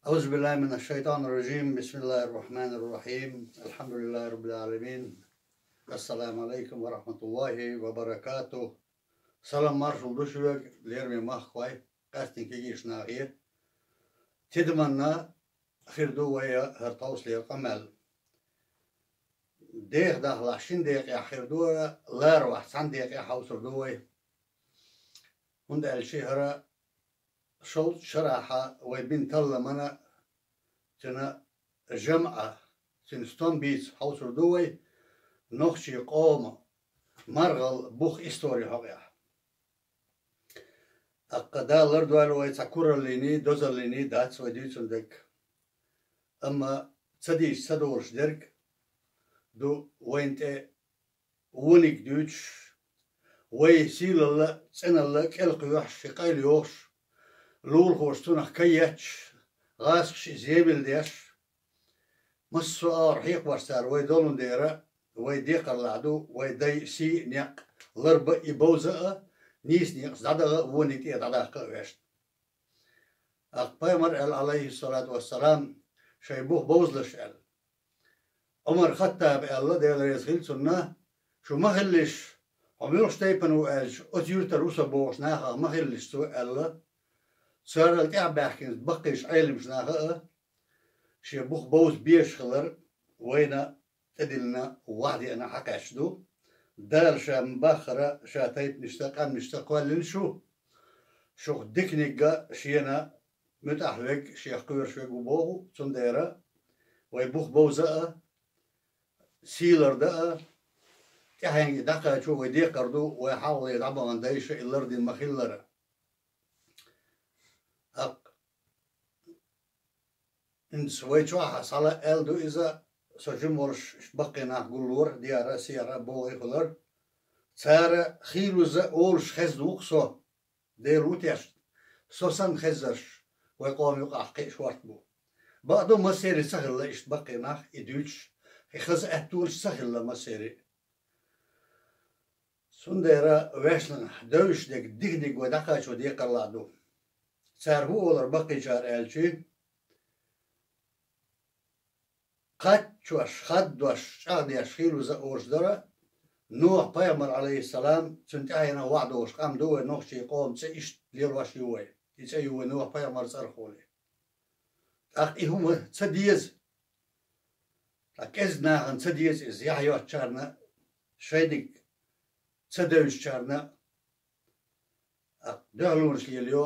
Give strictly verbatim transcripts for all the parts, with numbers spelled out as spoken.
أعوذ بالله من الشيطان الرجيم. بسم الله الرحمن الرحيم. الحمد لله رب العالمين. السلام عليكم ورحمة الله وبركاته. Салам маршал ду шуьга, лераме махкахой, къаьстина кегийча нахе. Тидаманна хир ду вай хӀара тховсалера къамаьл. Деха дахалахь шин декъехь хир ду, ларавахь цхьана декъехь хьовсур ду вай. ХӀунда аьлча хӀара шовзткъа шарахь вай бина талламана, цуьнан жамӀа, цуьнан стом бийца хьовсур ду вай, нохчийн къоман маргӀал, бух, истори хьокъехь. ТӀаккха Дала лардойла вай, цхьа кураллиний, дозаллиний дац вай дуьйцун дерг. Амма ца дийца ца долуш дерг ду вайна тӀе вониг дуьйцуш, вай сийлалла а, цӀеналла а кӀелхьоьхуш, ши къайла йохуш, лулахоша цунах кай етташ, гӀазкхаша иза емал деш, массо а агӀор хьекхавеш цара вай долун дера, вай декхарлахь ду, вай дай сий а, некъ а, ларба а, и бовза а, нийса некъаца дӀадаха а, вониг тӀера дӀадаккха а вешна. ТӀаккха пайхамар аьлла, Ӏалайхиссалату вассалам, шайн бух бовзалаш аьлла. Ӏумар Хаттаба аьлла, Дела реза хила цунна, шу ма хилалаш, хьо муьлхачу тайпана ву аьлча, оцу юьртара ву со бохучу нахах ма хилалаш цо аьлла. Царал тӀаьхьабаьхкина баккхийчу Ӏеламчу наха а шен бух бовза безаш хилар вайна тӀедиллина ваӀда деана хьакхаьчна ду. Дала ша ма-баххара, ша тайпанашца, къаьмнашца кхоьллина шу. Шух диканиг а шена муьтӀахь верг, шех кхоьруш верг ву боху, цундела вай бух бовза а, сий ларда а, тӀаьхьенга и дӀакхачо вай декхар ду, вай хьалхале дӀабахана дайша и лардина ма-хиллара. ТӀаккха хӀинца вай чохь схьала аьлла ду иза, со жима волуш иштта баккхий нах гуллора, дера, сера, богӀий хилар. Цара хийлаза олуш хезна ву-кх со, Дела ву тешна, со санна хезарш вай къоман юкъахь кхин а шорта бу. Бакъду, массерий ца хилла иштта баккхий нах и дуьйцуш, и хаза аьттонаш ца хилла массерий. Цундела вешна девзаш дерг диканиг вай дӀакхачо декхарлахь ду. Цара хӀун олура баккхийчара аьлча, кхаччош, хаддош, чӀагӀдеш хийлаза олуш дара, Нухь-пайхамар, Ӏалайхиссалам, цуьнан тӀаьхьенах ваӀда волуш къам ду вай, нохчийн къоман цӀе иштта лелош ю вай. И цӀе ю вай Нухь-пайхамар цӀарах волий. ТӀаккха и хӀума ца деза. Ткъа кӀезиг нахана ца деза иза, яхь йоцучарна, шайниг ца девзачарна, ТӀаккха дуьхьалонаш лелайо,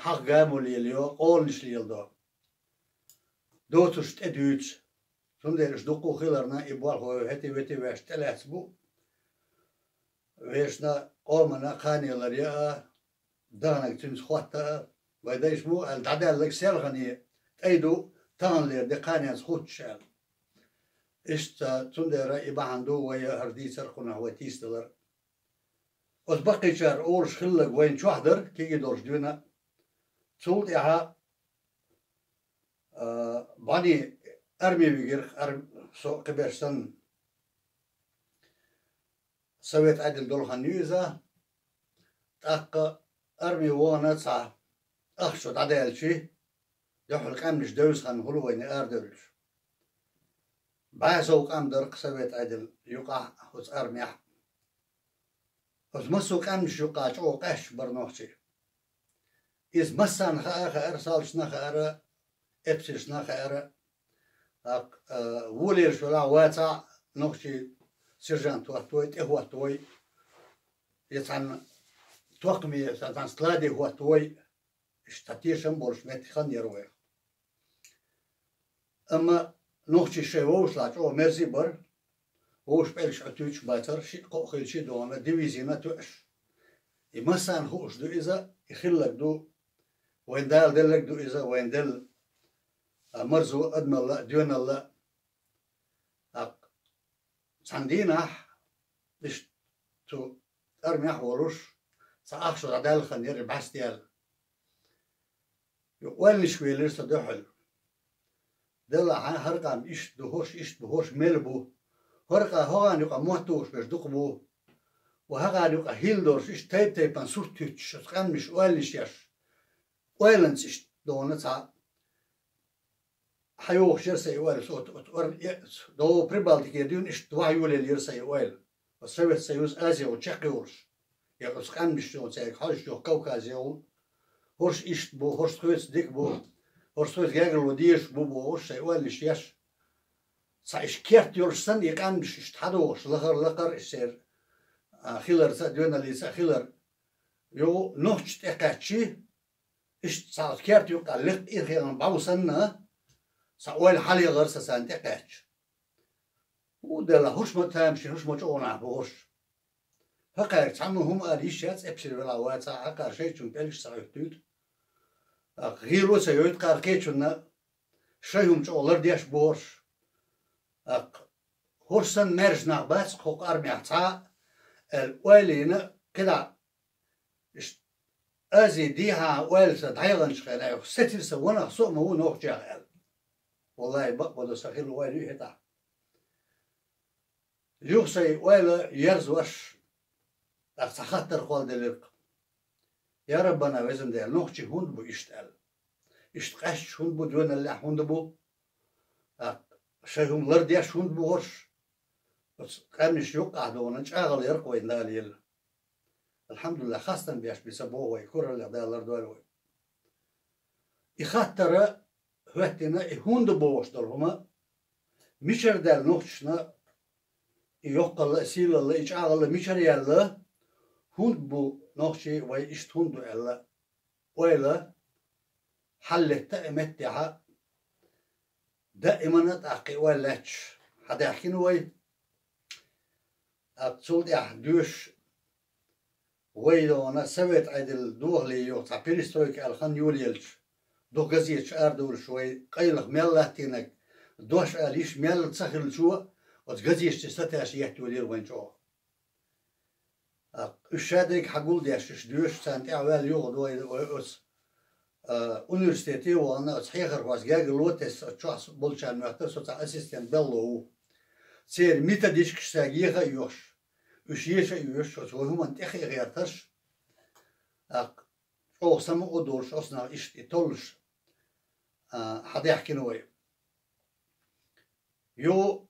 хьагӀ-гамо лелайо, къоланаш леладо. Доцурш тӀе дуьйцу. Цундела уьш дуккха а хиларна, и болх вай хӀетте-ветте ваьшна тӀелаьцна бу. Вешна къомана кханенлар яа, даханарг цуьнца хӀотта а, вай дайша мо аьлла, дӀадаьлларг селхане тӀай ду, таханлера де кханенца хуттуш аьлла. Иштта цундела и бахьана ду вай хӀара дийцар а, кхунах вай тийсадалар а. Оцу баккхийчара олуш хилларг вайна чохь дара кегий долуш дуьйна. Цул тӀаьхьа, а, бӀаьне арми вигира, ар-, со кхиберш санна. Совет Ӏедал долу хан ю иза. ТӀаккха арми вахана цхьа ахча дӀадаьлчи, дуьхьал къаьмнаш девза хан хуьлу вайна арадевллаш. БӀе сов къам дара-кх Совет Ӏедал юкъахь оцу армехь. Оцу массо а къаьмнаш юкъахь чӀогӀа къаьсташ бара нохчий. Иза массарна хаа хаьара, салташна хаьара, эпсаршна хаьара. ТӀаккха, а, волавелаш велахь, вацахь, нохчий сержант хӀоттавой, тӀе хӀоттавой, я цхьана токхаме, цхьана складе хӀоттавой, иштта тешам болуш меттиг хан яра вайх. Амма нохчий шайн вовшашлахь чӀогӀа мерза а бара, вовшашна пӀелгаш Ӏуьттуьйтуш бацара, шиъ-кхоъ хилча а догӀана, дивизина а тоьаш. И массарна хууш ду иза, и хилларг ду, вайн Дала делларг ду иза, вайн делла, а, марзо адамалла а, доьналла а. ТӀаккха цхьана дийнахь, иштта цу армехь а волуш, цхьа ахча дӀадаьлла хан яра бӀаьсте аьлла. Юха ойланашка велира со дуьхьал. Делахь, хӀара къам иштта ду, хӀорш иштта бу, хӀорш мел бу. ХӀара къа-, хӀокхарна юкъа мотт тухуш берш дукха бу. Ва хӀокхарна юкъа хилла долуш иштта тайп-тайпана сурт хӀуьттуш, оцу къаьмнаш ойланаш еш. Ойланца иштта догӀана цхьа хьайохуш яра сайн ойла, со от, от, ор-, э, до Прибалтике дуьйна иштта ваха йолаелира сайн ойла. Оцу Совет Союз Азия чекхйолуш. Я оцу къаьмнаш йолу цаьрга хьожуш йоху Кавказе йолу. ХӀорш иштта бу, хӀорш тхоьца дика бу, хӀорш тхоьца гергарло дезаш бу бохуш, сайн ойла йиш еш. Цхьа иштта керт йолуш санна, и къаьмнаш иштта хьадогӀуш, лахара-лакхара иштта церан, а, хиларца а, доьналлица а хилар. Йо, нохча тӀекхаьччи, иштта цхьа оцу керта юккъехь лекха ирхиъна бӀов санна, сан ойла хьалаегӀара сан царна тӀекхаьчча. ХӀун делла, хӀорш ма тамашийна, хӀорш ма чӀогӀа нах бу хӀорш. ХӀокхаьрга цхьамма хӀума ала йиш яц, эпсар велахь вацахь, хӀокхара шайчунна пӀелгаш ца хӀоьттуьйту. ТӀаккха гӀийла а ца йойту кхара кхечунна, шайн хӀума чӀогӀа лардеш бу хӀорш. ТӀаккха хӀорш санна маьрша нах бац-кх хӀокху армехь цхьа а, аьлла, ойла йина, кхидӀа иштта Ази дехьа ойла сан дӀаяханчу хенахь, сецира сан ванах, со а ма ву нохчех аьлла. Валлахи, бакъ бан до сан хилла ойла ю хӀетахь. Юха сайн ойла ерзош, тӀаккха цхьа хаттар кхолладелира-кх. Я Раббана, везан Дела, нохчий хӀунда бу иштта аьлла? Иштта къаьсташ хӀунда бу, доьналлехь хӀунда бу? ТӀаккха шайн хӀума лардеш хӀунда бу хӀорш? Оцу къаьмнаш юккъахь дона чӀагӀал яра-кх вайна Дала елла. Алхьамдулиллах, хастам беш би ца боху вай, кураллех Дала лардойла вай. И хаттара хӀоьттина, и хӀунда бохуш долу хӀума, мичара даьлла нохчашна и йоккхалла, и сийлалла, и чӀагӀалла мичара яьлла, хӀунда бу нохчий, вай иштта хӀунда ду аьлла, ойла хьаллетта и меттехьа, даимана а тӀаккха и ойла лаьтташ хьадаьхкина вай. ТӀаккха цул тӀаьхьа доьшуш вай йогӀана совет Ӏедал дохале йогӀу цхьа перестройка аьлла хан йолаелча, дукха газеташ арадовлуш вай къайлаха мел латтийнарг, дош ала йиш мел ца хиллачо, оцу газеташца сатаьрша еттайолийра вайн чӀогӀа. ТӀаккха уьш шадерг хьагулдеш, уьш доьшуш, царна тӀаьхьа ваьлла юха вай, вай оцу, а, университете а вахана, оцу хьехархошца гергарло а тесна, оцу чохь болчарна моьттура, со цхьа ассистент белхало ву. Церан методичкаш цаьрга еха а йохуш, уьш еша а йоьшуш, оцу вай хӀуманна тӀехь а гӀерташ, тӀаккха чӀогӀа самукъа а долуш, оцу нах иштта и толлуш, а, хьадаьхкина вай. Юха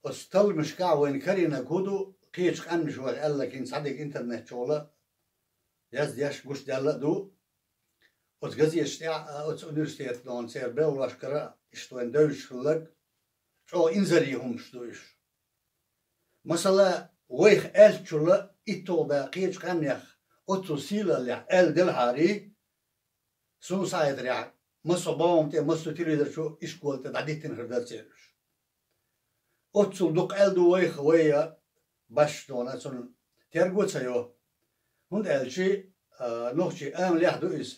оцу талламашкахь вайна карийнарг хӀун ду, кхечу къаьмнаша вайх аьлларг хӀинца цхьадерг интернет чухула яздеш, гучудаьлла а ду. Оцу газеташ тӀехь а, оцу университетан церан белхалошкара иштта вайна девзаш хилларг, чӀогӀа инзаре хӀуманаш ду уьш. Масала, вайх аьллачул итталгӀа бен кхечу къаьмнех оццул сийлаллехь аьлла делахьарий, суна схьахетарехь, массо а бӀогӀам тӀе, массо а телевизор чу ишкола тӀе дӀадиттина хир дара церан уьш. Оццул дукха аьлла ду вайх, вай а башха дона цунна терго а ца йо. ХӀунда аьлча, а, нохчийн амалехь ду иза.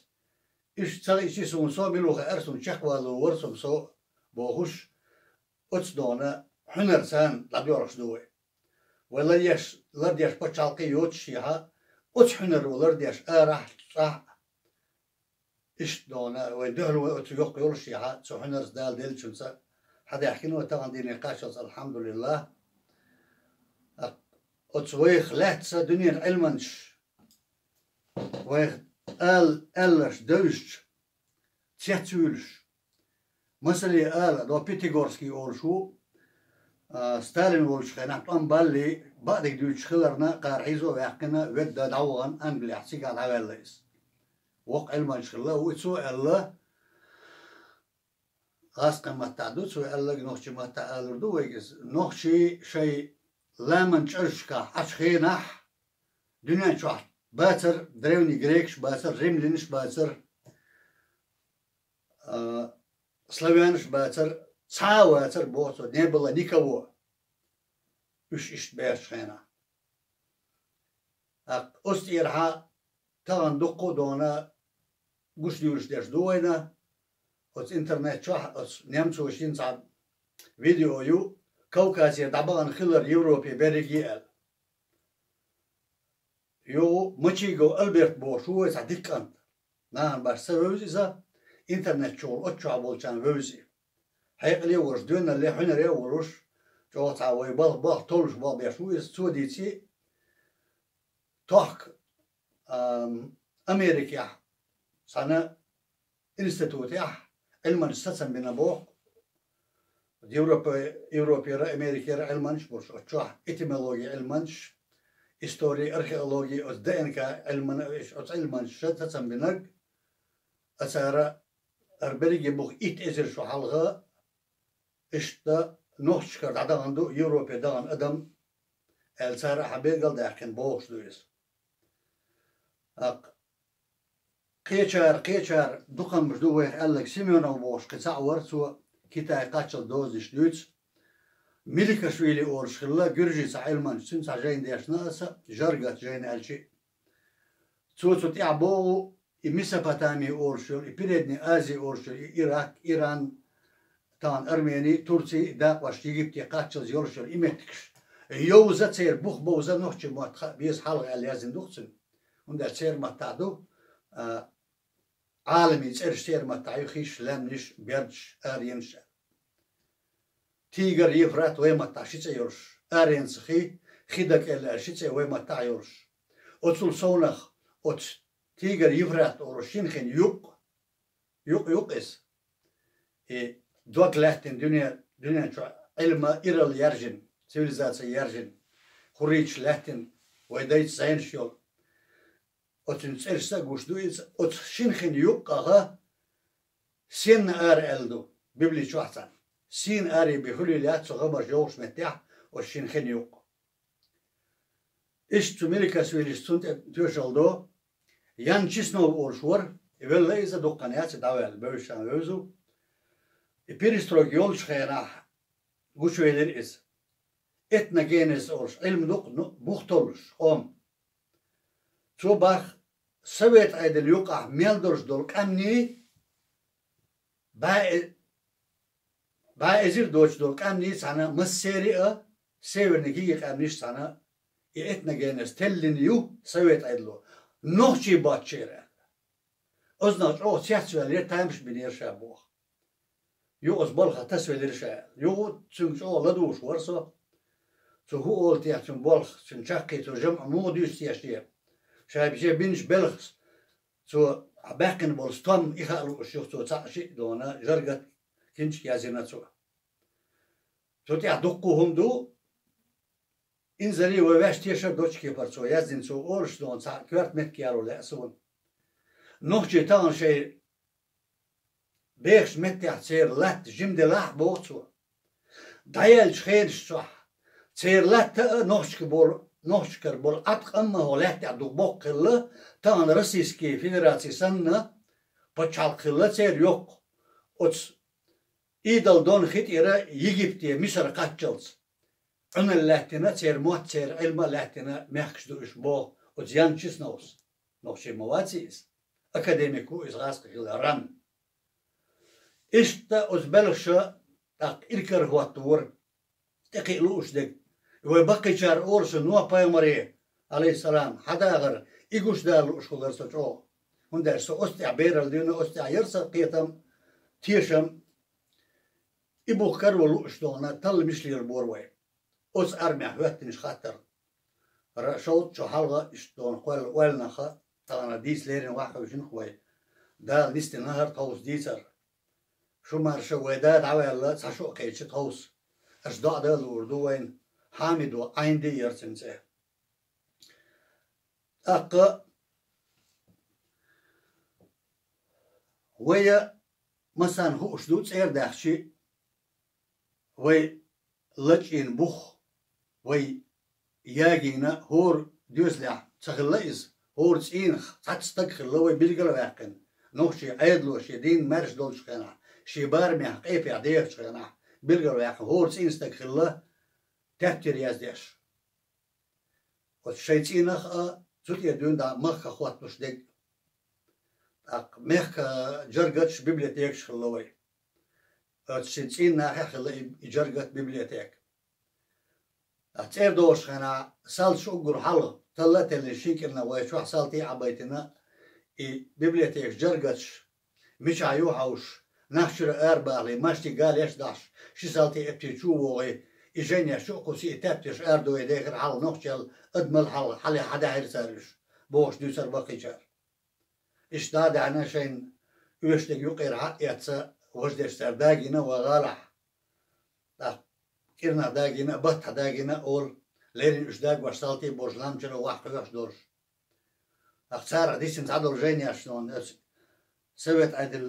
Уьш ца хиъча, суна со мила ву хаьара, суна чекхвалло вара со, со бохуш, оцу дона хьуьнар царна дӀадоьлхуш ду вай. Вай ларъеш, лардеш пачхьалкх а йоцушехьа, оцу хьуьнаро лардеш арахь а, цӀахь а, иштта дона вайн дуьхьал вай оцу йоккха йолушехьа, цу хьуьнарца Дала деллачунца хьадаьхкина вай тахана дийне кхаччалц, алхьамдулиллах. Оцу вайх лаьцна дуьненан Ӏилманчаш, вайх ал-, аьлларш девзачу, цецвуьйлуш. Масале ала, до Пятигорский олуш ву, а, Сталин волчу хенахь тӀом баллий, баъдерг дуьйцуш хиларна, кхара хьийзо а ваьккхина, ведда дӀавахана Англехь, цигахь дӀаваьлла иза. Воккха Ӏилманча хилла, ву и цо аьлла, гӀазкхийн маттахь ду, цо аьлларг нохчийн маттахь алур ду вайга иза. Нохчий шайн ламан чӀажашкахь Ӏачу хенахь, дуьнен чохь бацара, древний грекаш бацара, римлянаш бацара, а, славянаш бацара, цхьа а вацара, боху цо, не было никого. Уьш иштта баьрчу хенахь. ТӀаккха оцу тӀерахьа тахана дуккха а дона гучудуьйлуш дерш ду вайна. Оцу интернет чохь оцу немцоша йина цхьа видео ю, Кавказера дӀабахана хилар Европе берриге аьлла. Йо, Мачигов Альберт бохуш ву вай цхьа дика кӀант. Нахана баш ца вевза иза, интернет чухула оцу чохь болчарна вевза и. Хьекъале а волуш, доьналле, хьуьнаре а волуш, чӀогӀа цхьа вай балх-, балх толлуш бохбеш ву иза, цо дийци, тохка, ам, Америкехь цхьана институтехь Ӏилманча сацам бина боху, Европе, Европера, Америкера Ӏилманаш болуш, оцу чохь этимологи Ӏилманаш, истори, археологи, оцу Д Н К Ӏилман, оцу Ӏилманаш ша сацам бинарг, а цара ара берриге бух итт эзар шо хьалха, иштта нохчашкара дӀадахана ду Европе дахана адам, аьлла, цара ахьа бегал даьккхина бохуш ду иза. ТӀаккха кхечара, кхечара дукхаммаш ду вайх аьлларг, Семёнов бохуш кхин цхьаъ вара, цо Китай кхаччалц дозанаш дуьйцу. Меликашвили олуш хилла, гуьржийн цхьа Ӏилманча, цуьнан цхьа жайна дешна аса, Жаргат жайна аьлчи. Цо цу тӀехь боху, и Месопотами олуш йолу, и Передняя Азия олуш йолу, и Ирак, Иран, тахана Армени, Турци, и дакъош Египте кхаччалц йолуш йолу и меттигаш. Йовза церан бух бовза нохчийн мотт хаа беза хьалха аьлла яздина ду-кх цуьнан. ХӀунда аьлча церан маттахь ду, а, Ӏаламийн цӀераш церан маттахь ю, хиш, лаьмнаш, бердаш, аренаш. Тигр, Евфрат вай маттахь ши цӀе йолуш, аренца хи, хи дакъелла аьлла ши цӀе вай маттахь йолуш. Оцул совнах оцу Тигр, Евфрат олуш шина хин юкъ, юкъ-юкъ иза. И дог лаьттина дуьне, дуьнен чохь Ӏилма иралла яьржина, цивилизация яьржина, хӀурриташ лаьттина, вай дайца зайнаш йолу. Оцуьнан цӀерашца а гуш ду иза, оцу шина хин юккъаха Сенна ара аьлла ду, Библи чохь цхьаьна. Сийна аре бен хуьлийла яц цу гӀамарш йовхуш меттехь, оцу шина хин юккъа. Иштта цу Меликашвилис цунна тӀе тоьшалла до, Ян Чеснов олуш вара, и велла иза дуккха хан яц, и дӀаваьлла, бевзаш вевза. И перестройка йолчу хенахь гучувелира иза. Этногенез олуш Ӏилма ду-кх, ну, бух толлуш къоман. Цо бах, Совет Ӏедал юкъахь мел долуш долу къаьмнийн бӀе, бӀе эзар доцуш долу къаьмнийн цхьаьна массеран а, северни киги къаьмнаш цхьаьна и этногенез теллина ю Совет Ӏедало. Нохчий боццура аьлла. Оцунах чӀогӀа цецваьллера, тамаш бинера ша боху. Юха оцу балхах тасавелира ша аьлла. Юха цуьнга чӀогӀа ладугӀуш вара со. Цо хӀун олу техьа цуьнан болх, цуьнан чаккхе цо жамӀ муха дуьйцу те шен? Ша бинчу белхас, цо баьккхина болу стом и хаа лууш юха цо цхьаъ шиъ дона, Жаргат кинчик язйина цо. Цу тӀехь дуккха хӀума ду, инзаре вай ваьш тешар доцчу кепара цо яздина, цо олуш дона цхьаъ коьрта меттиг яро лаьа суна. Нохчий тахана шайн бехачу меттехь церан латта жима делахь а, боху цо. ДӀаяьллачу хенаш чохь церан латта а нохчашка болу, нохчашкара болу Ӏаткъам а хӀокху лаьттехь дукха боккха хилла, тахана Российский Федераци санна, пачхьалкх хилла церан йоккха. Оцу Идал дон хи тӀера Египте, Мисар кхаччалц. Ӏуналла лаьттина, церан мотт, церан Ӏилма а лаьттина мехкаш ду уьш, боху оцу Ян Чесновс. Нохчий ма вац иза. Академик ву иза гӀазкхи хилла, РАН. Иштта оцу белхаша тӀаккха иракарахӀоттавора, тӀекхиа лууш дерг. Вай баккхийчара олуш, Нохь-пайхамаре, Ӏалайхиссалам, хьадагӀар, и гуш дала лууш хилара со чӀогӀа. ХӀунда аьлча со оцу тӀехь бералла дуьйна, оцу тӀехь яра сан кхетам, тешам, и бух каро лууш дона, талла мишлера бора вай. Оцу армехь хӀоьттинчу хаттар. Ра-, шовзткъа шо хьалха иштта дона кхоьлла ойланах а, тахана дийца леррина ваьхьуьйтинах вай. Дала нисдина хӀара тховса дийцар. Шу марша, вай да дӀаваьлла, цхьа шо а кхечи тховса. Аша доӀа дан а луур ду вайна, Хьамид ву, Ӏайнди яра цуьнан цӀе. ТӀаккха вай а массарна хууш ду, цӀера даьхчи, вай лачкъийна бух, вай ягийна хӀора доьзалехь ца хилла иза, хӀора цӀийнах цхьацца стаг хилла вай билгал а ваьккхина, нохчийн Ӏедало шен дийнна маьрша долчу хенахь, шен барамехь къепехь дехачу хенахь, билгал а ваьккхина хӀора цӀийнан стаг хилла, тептар яздеш. Оцу шайн цӀийнах а, цу тӀера дуьйна дӀа махках хӀотталуш дерг. ТӀаккха мехкан Жаргаташ, библиотекаш хилла вай. Оцу шен цӀийнан нахехь хилла и, и Жаргат библиотека. ТӀаккха цӀера догӀучу хенахь, салташ уггар хьалха, талла а теллина, шина кӀирнах вай чохь салтий а Ӏабайтина, и библиотекаш, Жаргаташ мичахь ю хьовсуш, нах чуьра арабахале, маьждиг галеш а дахьаш, ши салтий эпти чу а вогӀий, и жайнеш чу а кхуссий, и тептарш арадовий дехира хьалха нохчел, адамал хьалха, хьале хьадаьхьира цара уьш, бохуш дуьйцура баккхийчара. Иштта дӀа а даьхьна, шайна оьшург юкъера хьа а эцна, важа деш цара дагийна вай гӀалахь. тӀаккха кӀирнах дагийна а, баттахь дагийна а олу, леррина уьш дагош салтий болуш, лам чуьра ваха кхоьхьуш долуш. ТӀаккха царах дисина цхьадолу жайнеш шуна, оцу совет Ӏедал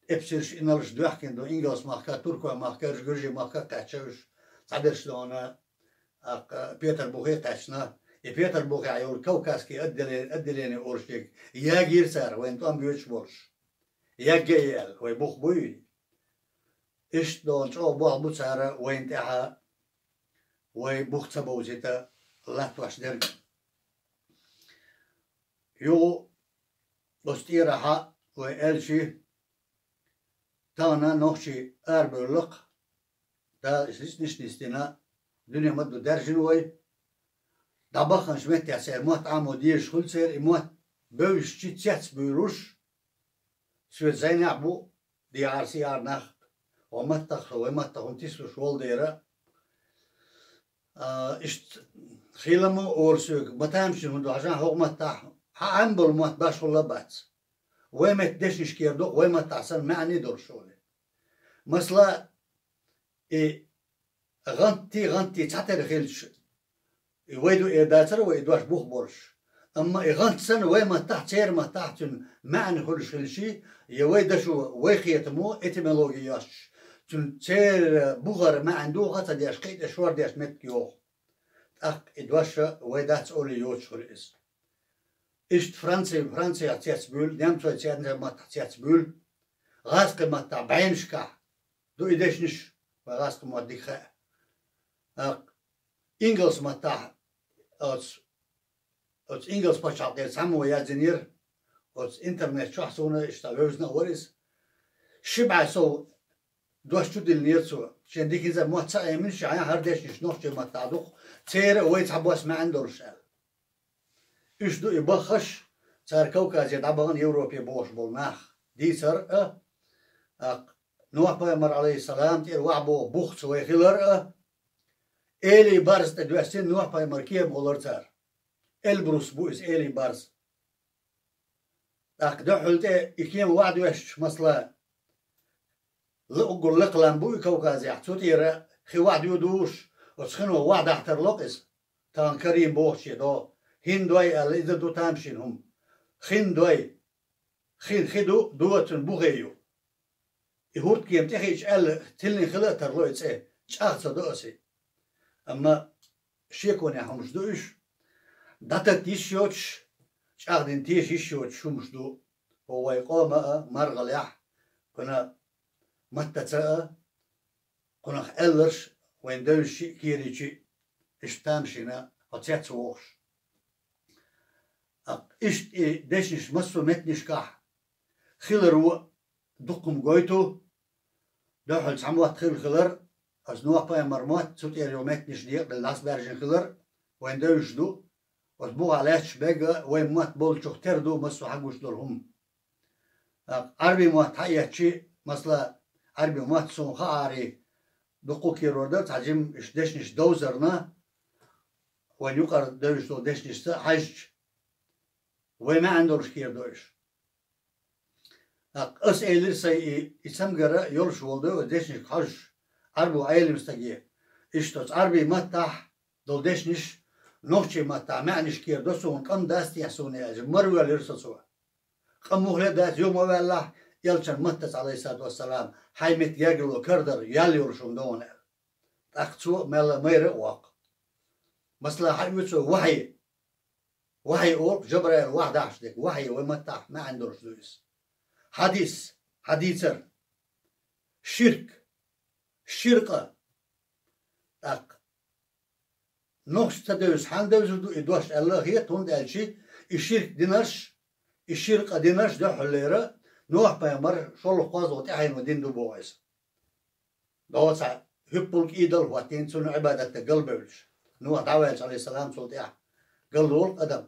эпсарш, инарлаш доьхкина ду, Ингалс-махка, Туркой-махка, Гуьржий-махка кхаьчна уьш, цхьадерш дона, тӀаккха Петарбухе кхаьчна. И Петарбухехь йолу Кавказский отделе-, отделение олуш ерг ягийра цара, вайна тӀом боьдуш болуш. Ягга и аьлла, вай бух буй? Иштта дона чӀогӀа болх бу цара вайна тӀехь, вай бух ца бовзийта латтош дерг. Юха оцу тӀерахьа вай аьлчи, тахана нохчий арабевлла-кх, Дала иза нисдина, дуьне ма-дду даьржина вай. ДӀабаханчу меттехь церан мотт Ӏамо дезаш хуьлу церан, и мотт бевзачу цецбуьйлуш, соьца зӀенехь бу, дехьара-сехьара нах, вай маттах, вай маттах хӀума тислуш волу дера. А, иштта хила ма олу соьга, ма тамашийна хӀума ду хьажахь хӀокху маттахь, хьан Ӏаьмболу мотт башхалла а бац. Вай метта дешнаш кхера ду-кх, вай маттахь санна маьӀне а долуш олий. Масала, и гӀантий, гӀантий цхьатерра хилча, и вай ду эр дацара вай и дош бух болуш. Амма и гӀант санна вай маттахь, церан маттахь цуьнан маьӀна хуьлуш хилчий, я вай дашо, вай кхетамо, этимологи йостуш, цуьнан церан бухара маьӀна духа а ца деш, кхин а тӀе шор деш меттиг йоху. ТӀаккха и дош вай дац олий йоцуш хуьлу иза. Иштта Франци, Францехь цецбуьйлу, немцой церан маттахь цецбуьйлу, гӀазкхийн маттахь бӀеннашкахь ду и дешнаш, вай гӀазкхийн мотт дика хаьа. ТӀаккха ингалс маттахь оцу, оцу ингалс пачхьалкхера цхьаммо яздинера, оцу интернет чохь суна иштта вевзина а вара иза. Ши бӀе сов дош чу диллинера цо. Шен дика хӀинца мотт ца Ӏемина, шен хӀара дешнаш нохчийн маттахь ду-кх, церан а вай цхьабосса маьӀна долуш аьлла. Уьш ду и баххаш, цара Кавказе дӀабахана Европе бохуш болу нах. Дийцар а, тӀаккха Нохь-пайхамар, Ӏалайхиссалам, тӀера ваха боху бухца вай хилар а, Эли барз тӀе доьссина Нохь-пайхамар кема гӀолар цара. Эльбрус бу иза, Эли барз. ТӀаккха дуьхьал тӀе и кема ваха доьссича, масала, ла-, уггар лакха лам бу и Кавказехь, цу тӀера хи ваха доьдуш, оцу хино ваха дахьа тарло-кх иза. Тахана Карим бохуче до, хин дой аьлла, иза ду тамашийна хӀума. Хин дой. Хин хи ду, доцун бухе ю. И хӀурдкема тӀехиъча аьлла, тиллина хила а тарло и цӀе, чӀагӀ ца до аса. Амма шеконехь хӀумаш ду уьш. ДӀататта йиш йоцуш, чӀагӀдина теша йиш йоцуш хӀумаш ду. ХӀо вай къома а, маргӀалехь, кхуьнан маттаца а, кхунах аьлларш вайн девзаш шиъ, кийрачу иштта тамашийна хьо цец вохуш. Иштта и дешнаш массо а меттанашкахь хиларо дуккха-м гойту, дуьхьал цхьа мотт хилла хилар, аса Нохь-пайхамар мотт, цу тӀера йолу меттанаш декъала дӀасабаьржина хилар, вайн девзаш ду, оцу бухахь лаьтташ бегга вайн мотт болчух тера ду массо а хьан гуш долу хӀума. Ӏарби мотт хьаэцчи, масала, Ӏарби мотт суна хаарий, дуккха кийрор дара, цхьа жима иштта дешнаш довзарна, вайн юкъара девзаш долу дешнашца хьаьжча, вай маьӀна долуш кийра до уьш. ТӀаккха аса элира сайн и, и цамгар йолуш волу ду, оцу дешнашка хьожуш, Ӏарбо Ӏелам стаге. Иштта оцу Ӏарби маттахь долу дешнаш, нохчийн маттахь маьӀнаш кийра до суна, къам дац техьа суна аьлча, мара воьллира со цо. Къам муххале а дац, юха ма ваьллахь, элчан маттаца, Ӏалайхиссалату вассалам, хьайн метта гергарло карадар ял йолуш хӀума ду хьуна аьлла. ТӀаккха цо мелла майра а воккху. Масала, хьан оьцу вахье? Вахье олу Жабраил вахьа дахьаш дерг, вахье вай маттахь маьӀна долуш ду иза. Хьадис, хьадийцар. Ширк, ширкъа. ТӀаккха нохча ца девза, хьан девзар ду и дош аьлла а хета, хӀунда аьлча и ширк динарш, и ширкъа динарш дуьххьаллера Нохь-пайхамар шолгӀа-кхозлагӀа тӀаьхьено дина ду боху иза. Доцахь хӀуьппалг идол а хӀоттийна, цунна Ӏибадат дан галбевллаш. Нохь дӀаваьлча, Ӏалайхиссалам, цул тӀаьхьа галдолу адам.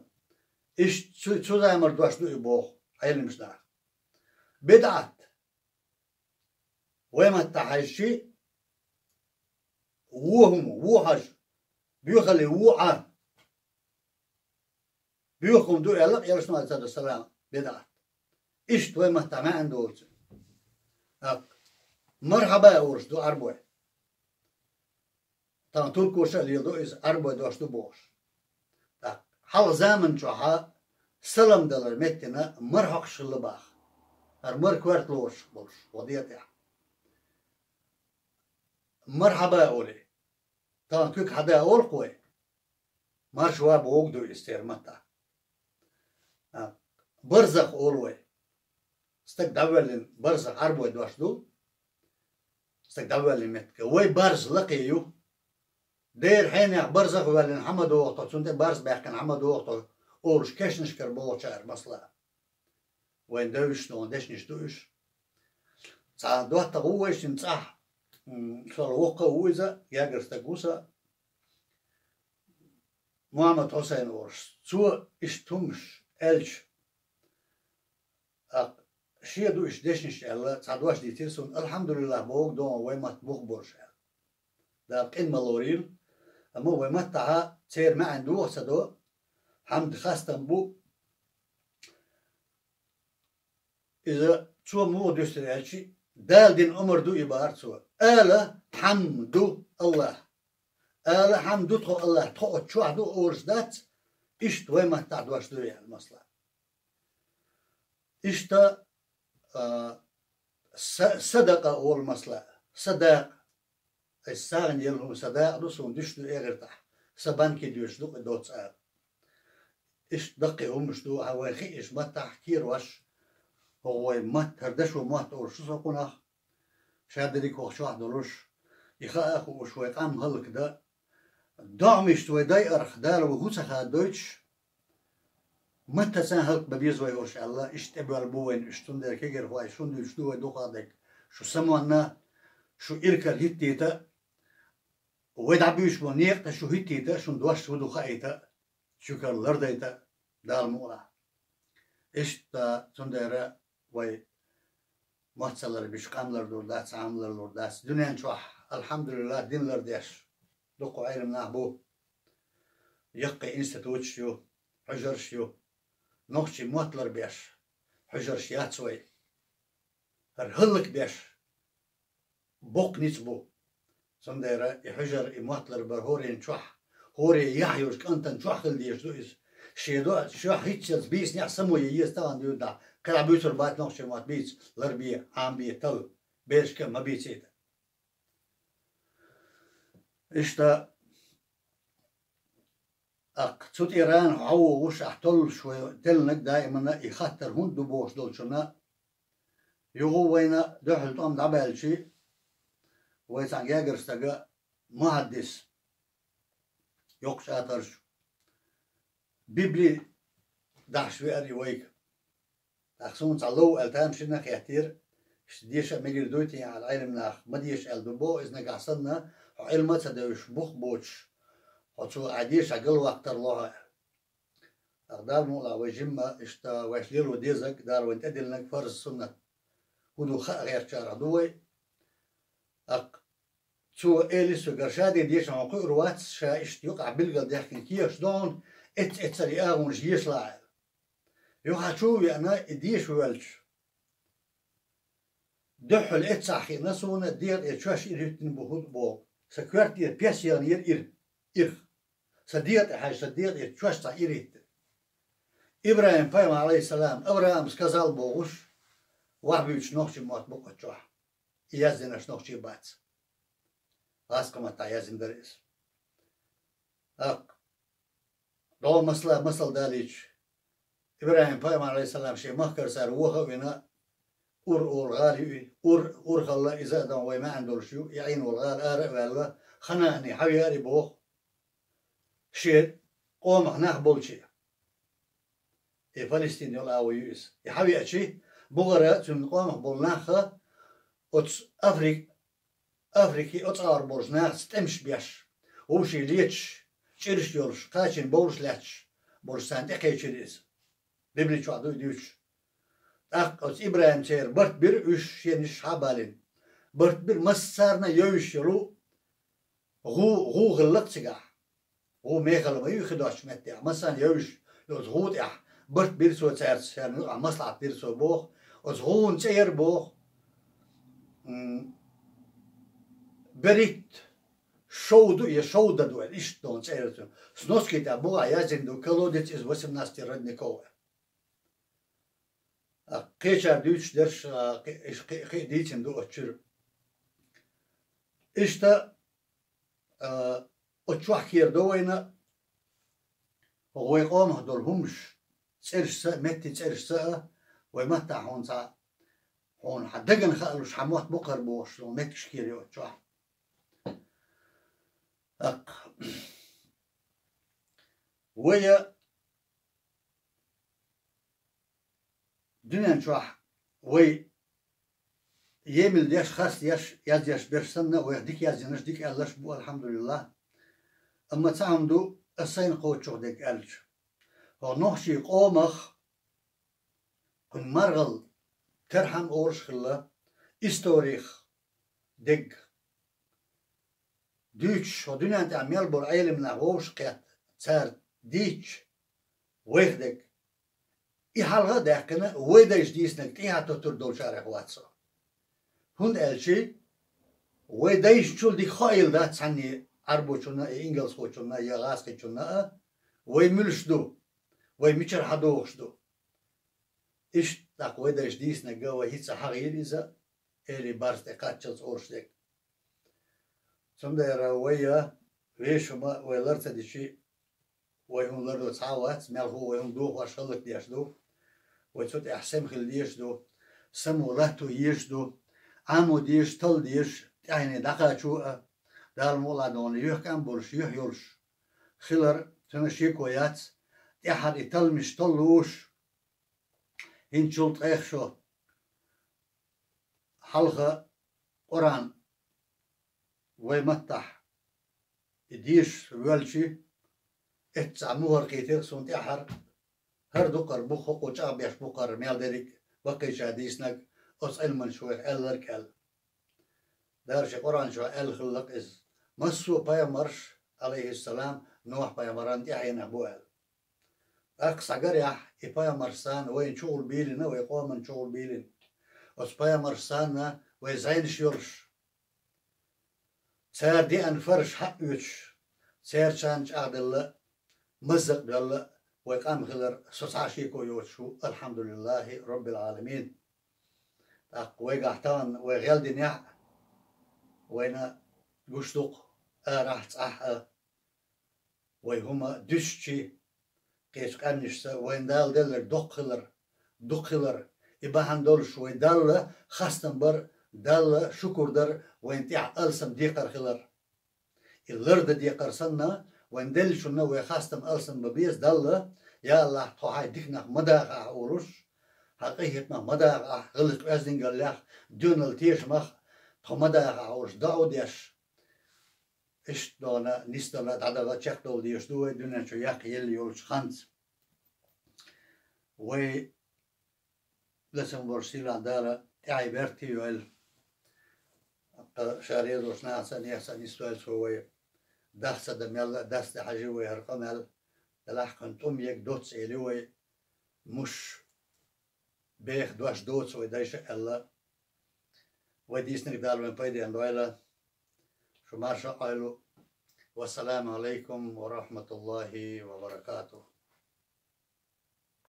Иштта цу, цу заманара дош ду и боху Ӏеламаш наха. БидӀат. Вай маттахь хьаьжчи, вон хӀума, вон хьажа, боьхалли вон Ӏа. Боьха хӀума ду аьлла, Элчано, Ӏалайхиссалату вассалам, бидӀат. Иштта вай маттахь маьӀна долчу. ТӀаккха мархьаба олуш ду Ӏарбой. Тахана туркоша а леладо иза, Ӏарбой дош ду бохуш. ТӀаккха хьалха заман чохьа салам далар меттина мара хьокхуш хилла баха. ХӀара мара коьрта лоруш болуш, вон ден тӀехь. Мархьаба олий. Тахана куьг хьада олу-кх вай. Маршава богу ду иза церан маттахь. А, барзах олу вай. Стаг дӀавоьллина, барзах Ӏарбой дош ду. Стаг дӀавоьллина меттиг. Вай барз лакхе ю. Дера хьенех барзах а воьллина хьан ма догӀу тхо, цунна тӀе барз баьккхина хьан ма догӀу тхо, олуш кешнашкара бохучара масала. Вайн девзаш долу дешнаш ду уьш. Цхьа доттагӀа ву вайшинна цӀахь, м, сол воккха а ву иза, гергара стаг ву сан, Мухьаммад Хьусайн олуш. Цо иштта хӀумаш аьлча, а, шен ду иштта дешнаш аьлла, цхьа дош дийцира суна, алхьамдулиллахӀ боху догӀу вай матта бух болуш аьлла. Дала къин ма лорийла, амма вай маттахьа церан маьӀна дохо ца до, хьамд хастам бу. Иза цо муха дуьстира аьлчи, Дала дина омра ду и бахара цо. Ала хьамду Аллах. Ала хьамду тхо Аллах, тхо оцу чохь ду олуш дац, иштта вай маттахь дош ду яхьа масала. Иштта, а, са-, садакъа олу масала. Садакъа. Аса сагӀина елла хӀума сан дакъа ду, суна дуьш ду эгӀиртахь. Сан банке доьшуш ду кху доцца ала. Иштта даккхий хӀумаш ду, хьан вайн хиъ иштта маттахь кхерош, хӀокху вай матта, хӀара дашо мотт олуш шу со кхунах, ша дерриг хӀокху чохь долуш, и хаа а хууш, вай къам хӀаллакдан, доӀамашца вай дайарх Дала ву хӀу ца хадойтуш, маттаца хӀаллакбан беза вай уьш аьлла, иштта тӀебоьлла бу вайна уьш, цундела кегийрхой, шуна дуьйцуш ду вай дукхахдерг, шу самонна, шу иракара хӀиттийта, вай дӀабуьйцуш болу некъа тӀе шу хӀиттийта, шуна дош хӀу ду хаийта, шуьгара лардайта Дала мукъалахь. Иштта цундела вай мотт ца ларбича, къам лардур дац, Ӏам ларлур дац. Дуьнен чохь, алхьамдулиллахӀ, дин лардеш дуккха Ӏеламнах бу. Яккхий институташ ю, хьуьжарш ю. Нохчийн мотт ларбеш хьуьжарш яц вай. ХӀара хӀаллакбеш боккха ницкъ бу. Цундела и хьуьжар, и мотт ларбар хӀорен чохь, хӀоре яхь йолчу кӀантана чохь хила дезаш ду иза. Шен доӀа, шен хӀиттелц бийцинехь само ян еза тахана дуьйна дӀа. Кхин дӀа буьйцур бац нохчийн мотт, бийца, ларбе, Ӏамабе, талла. Берашка а ма бийцийта. Иштта, аккха, цу тӀера хьо вогӀуш, ахь толлуш вай теллинарг даимана и хаттар хӀунда ду бохуш долчунна, юха вайна дуьхьал тӀом дӀабаьлчи, вай цхьана гергара стага мухьаддис, йоккхачу атарш, Библи дахьаш веара и вайга. ТӀаккха суна цхьа лов аьлла тамашийна а хеттера, иштта деша а мегар дуй те аьлла, Ӏеламнаха ма деша аьлла ду боху, иза нагахь санна, хьо Ӏилма а ца девзаш, бух а боцуш, хьо цо ахь дешахь галваккха тарло хьо аьлла. ТӀаккха Дала мукъалахь вай жимма, иштта вайша лело дезарг, Дала вайна тӀедиллинарг фарз, суннат хӀун ду хаа гӀертачарах ду вай. ТӀаккха цо элира соьга, ша ден дешахь хьуна кхуьур вац, ша иштта юкъахь билгалдаьхкина кехаташ ду хьуна, эцца-эццара и агӀонаш ешалахь аьлла. Юха чу а веана, и деша воьлча, дуьхьал эццахь хиъна суна, дегӀа тӀера чоьш ира хӀиттина бу хӀуд боху. Сан коьрта тӀера пес яханера ира, ирх. Сан дегӀа тӀе хьаьжча, сан дегӀа тӀера чоьш цхьа ира хӀиттина. ИбрахӀим-пайхамар, Ӏалайхиссалам, Авраам сказал бохуш, вахь буьйцуш нохчийн мотт бу кху чохь. И яздинарш нохчийн бац. ГӀазкхийн маттахь яздина дара иза. ТӀаккха, догӀу масала, масал далийча, ИбрахӀим-пайхамар, Ӏалайхиссалам, шен махкара цара вохо а вина, Ур олу гӀала ю и. Ур, Ур хилла, иза а дан вай маьӀна долуш ю, и Ӏийна волу гӀала ара а ваьлла, Ханаане хьавеара и боху. Шен къомах нах болче. И Палестин йолу агӀо ю иза. И хьавеачи, бухара цуьнан къомах болу нахха оцу Африк-, Африки оцу агӀор болчу нахаца тӀемаш беш, вовшийн леташ, чӀираш йолуш, кхачийна бовлуш лаьтташ болуш царна тӀекхечира иза. Библий чохь ду и дуьйцуш. ТӀаккха оцу ИбрахӀима церан барт бира уьш, шен ниш схьа а балийна. Барт бира массарна а йовзуш йолу гӀу, гӀу хилла-кх цигахь. ГӀу мехала ма ю хи доцучу меттехь. Массарна а йовзуш йолу гӀу тӀехь барт бира цо цаьрца, царна юкъахь маслаӀат дира цо боху. Оцу гӀуна цӀе яра боху, м, Берит, шов ду, я шов дан ду, аьлла, иштта дона цӀе яра цуьнан. Сноски тӀехь бугӀа яздина ду, колодец из восемнадцати родников. А, кхечара дуьйцуш дерш, а, кхи-, иш кхи-, кхи дийцина ду оцу чуьра. Иштта, а, оцу чохь кхера ду вайна, хӀокху вай къомах долу хӀумаш, цӀерашца а, метте цӀерашца а, вай маттахь хьуна цхьа, хьуна хьан дагана хаалуш, хьан мотт бу кхара бохуш, хьуна меттигаш кхера ю оцу чохь. ТӀаккха вай дуьнен чохь вай емал деш, харц деш, яздеш берш санна, вайх дика яздинарш, дика аьлларш бу, алхьамдулиллахь. Амма цхьа хӀума ду, ас сайна кхочуш дерг аьлча. ХӀокху нохчийн къомах кхуьнан маргӀал, терхьам олуш хилла, историх дерг дуьйцуш, хӀокху дуьнен тӀехь мел болу Ӏелам нах вовшахкхетта, цара дийцча, вайх дерг. И хьалха а даьккхина, вай дайша дийцинарг тӀехьа тоттур долчарех вац со. ХӀунда аьлча вай дайшначул дика хаийла дац цхьанне Ӏарбочунна а, и ингалсхочунна а, я гӀазкхичунна а, вай муьлш ду, вай мичара хьадогӀуш ду. Иштта тӀаккха вай дайша дийцинарг а вай хӀинца хьахийра иза, эли барс тӀе кхаччалц олуш дерг. Цундела вай а, вешан хӀума вай лар ца дичи, вай хӀума лардо цхьа а вац, мелхо вай хӀума дохош хӀаллакдеш ду. Вай цу тӀехь сема хила дезаш ду, само латто езаш ду, Ӏамо дезаш, талла дезаш, тӀаьхьене дӀакхачо а, Дала мукъалахь дона юьхькӀам болуш, юьхь йолуш хилар, цуьнан шеко яц, тӀаьхьара и талламаш таллуш, хӀинцачул ткъех шо хьалха Къуръан вай маттахь и дешаш воьлча, эццахь мухӀар кхийтира суна тӀаьхьара, хӀара дукхара бу, хӀокхо чӀагӀбеш бу-кх хӀара мел дерриг а баккхийчара дийцинарг, оцу Ӏилманчаша вайх аьлларг а аьлла. Дала шен Къуръан чохь аьлла хилла-кх иза: массо а пайхамарш, Ӏалайхиссалам, Нохь-пайхамаран тӀаьхьенах бу аьлла. ТӀаккха схьагарехь, и пайхамарш санна вайна чугӀур бийлина, вай къоманна чугӀур бийлина. Оцу пайхамарш санна вай зӀенаш йолуш, цара деана фараш хьаоьцуш, церачарна чӀагӀделла, маззакъ доьлла вай къам хилар со цхьа а шеко йоцуш ву, алхьамдулиллахӀи роббил Ӏаламин. ТӀаккха вайгахь тахана вай гӀелдинехь а, вайна гуш ду-кх арахь а, цӀахь а, вай хӀума дуьсчи, кхечу къаьмнашца вайна Дала делларг доккха хилар, дукха хилар, и бахьана долуш вай Далла хастам бар, Далла шукур дар, вайна тӀехь алсам декхар хилар. И лардан декхар санна, вайна деллачунна вай хастам алсам бан беза Далла, я АллахӀ, тхо хьайн диканах ма дахахь олуш, хьан къинхетамах ма дахахь, гӀиллакх оьздангаллех, доьналла тешамах тхо ма дахахь олуш, доӀа деш, иштта дона, нисдала, дӀадала, чекхдала дезаш ду вай дуьнен чу яккха елла йолчу ханца. Вай лацам болуш сийлахь Дала тӀаьхье беркате йойла. Ткъа ша реза волчу нахаца а, нехан а нисдойла цо вай. Даха ца дан мелла а, дас тӀе хьажи вай хӀара къамел. Делахь кхуьнан тӀум ега доцца эли вай. Муш беха дош доцу вай дайша а аьлла. Вай дийцинарг Дала вайн пайденна дойла. Шу марша Ӏойла. Вассаламу Ӏалайкум ва рахьматуллахӀи ва баракатухӀ.